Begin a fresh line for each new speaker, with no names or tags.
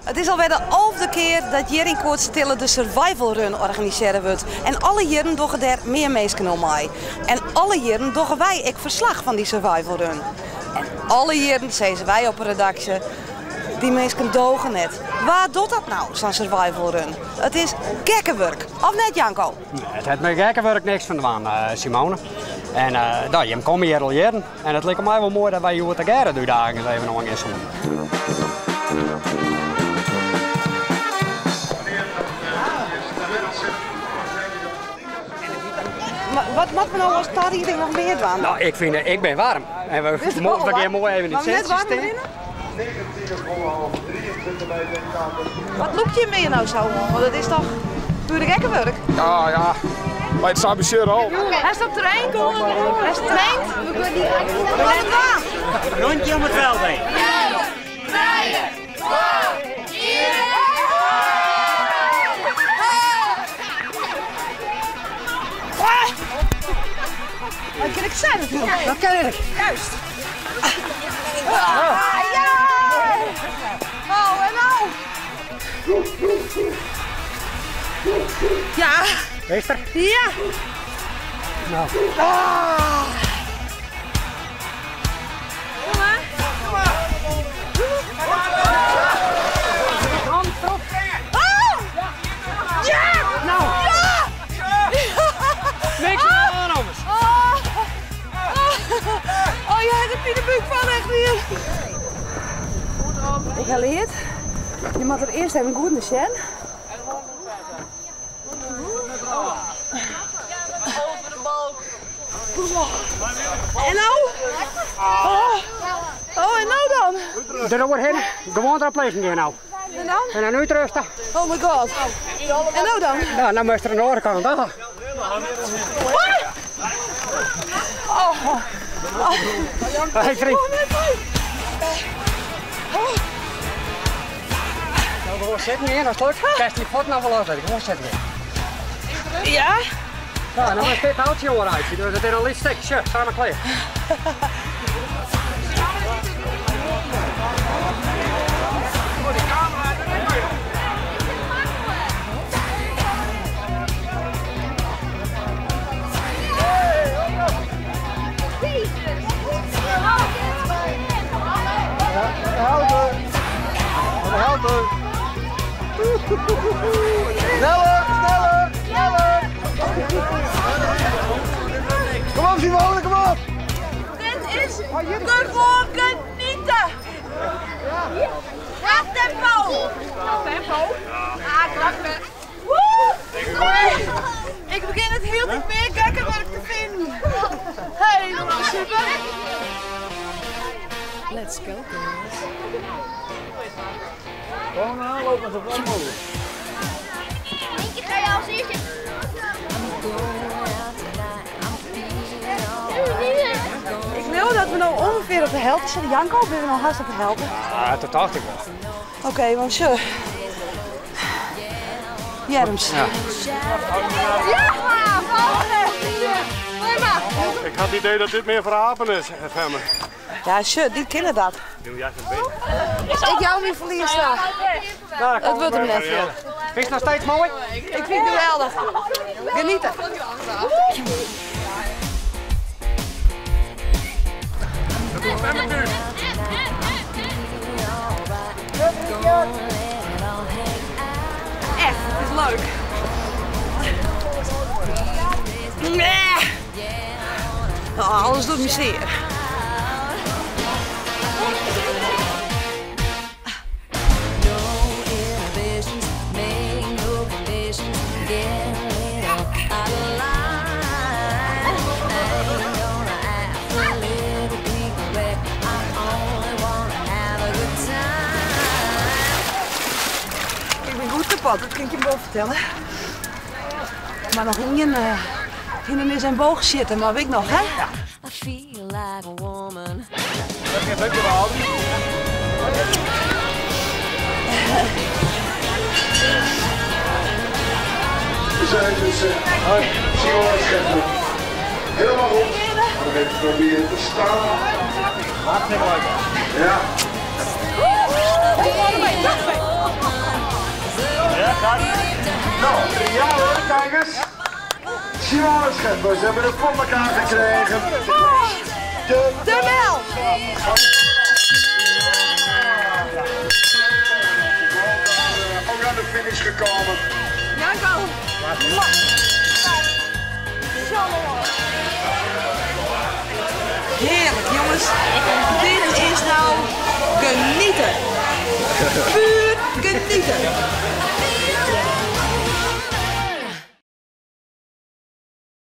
It is alwer de alfde kear dat hjir yn Koatstertille de Survival Run organisearre wurdt en alle jierren dogge dêr mear minsken oan mei. En alle jierren dogge wy ek ferslach fan dy Survival Run. En alle jierren sizze wy op 'e redaksje, dy minsken doge net. Wa docht dat no, sa'n Survival Run? It is gekkewurk, of net Janko?
It hat mei gekkewurk niks fan dwaan, Simone. En no, jim komme hjir al jierren en it liket my wol moai dat wy hjoed tegearre de útdaging ris even oangean soenen.
Wat moatte we no as tarieding noch mear dwaan?
No, ik fyn, ik bin waarm. En we gean moai even yn it sintsje stean.
Wat lûkt jim mear no sa oan? Want it is toch pure gekkewurk?
Ja, ja. By it sabosearjen al.
Hast op traind? Hast traind? Wat is it dwaan?
Rondje om it feld heen.
3, 2, 1.
Dat kin ik sa natuerlik.
Dat kin ik.
Juist. Ah, ja! Oh, en nou? Ja.
Meester?
Ja.
Nou.
Ah. Kom maar.
Kom maar.
Ah! Ja!
Nou.
Ja!
Niks aan ommers.
Oh. Oh, je hebt de pinebúk fan echt hier. Ik ha leard, je moat der earst even goed nei sjen. En nou? Oh, oh en nou dan?
Der oerhinne, gewoan derop lizzen gean nou.
En dan?
En dan útrêste.
Oh my god. En nou dan?
Nou, dan moatst der oan de oare kant ôf.
Oh. Oh.
Hey vriend.
Oh.
Nou, gewoan sitten gean, as it lukt. Kinst dyn fuotten noch wol loslitte, gewoan sitten gean.
Ja?
Ja, dan moatst dit toutsje oanreitsje, dus it is in lyts stik. Sjoch, sa mar klear.
Helpen! Sneller, sneller, sneller! Kom op Simone, kom op!
Dit is ervoor genieten! Krap tempo! Tempo? Ah, krap Woe! Ik begin it hieltyd mear gekkewurk te finen. Hey, super!
Let's go girls.
Gewoon aanlopen zo ver mogelijk.
Nienke, ga je als eerste.
Ik leau dat we no ûngefear op de helte sitte. Janko, binne we no hast op de helte?
Ja, dat tocht ik wol.
Oké, want sjoch. Jerms.
Ja.
Ja!
Ik ha it idee dat dit mear foar apen is, Femme.
Ja, sjoch, dy kinne dat. Ik jou myn ferlies ta. It wurdt him net.
Fynst it noch steeds moai?
Ik fyn it geweldich. Geniete. Echt, it is leuk. Oh, alles docht my sear. Ik bin goed kapot, dat kin ik jim wol fertelle. Mar noch ien hindernis en bôgesjitte, mar wit ik noch, hè?
Helemaal goed. Nog even proberen te staan.
Hartstikke leuk.
Ja.
Simone Scheffer, ze hebben het voor elkaar gekregen.
De, de bel!
Ook aan de finish gekomen.
Janko! Heerlijk jongens. Dit is nou genieten. Puur genieten.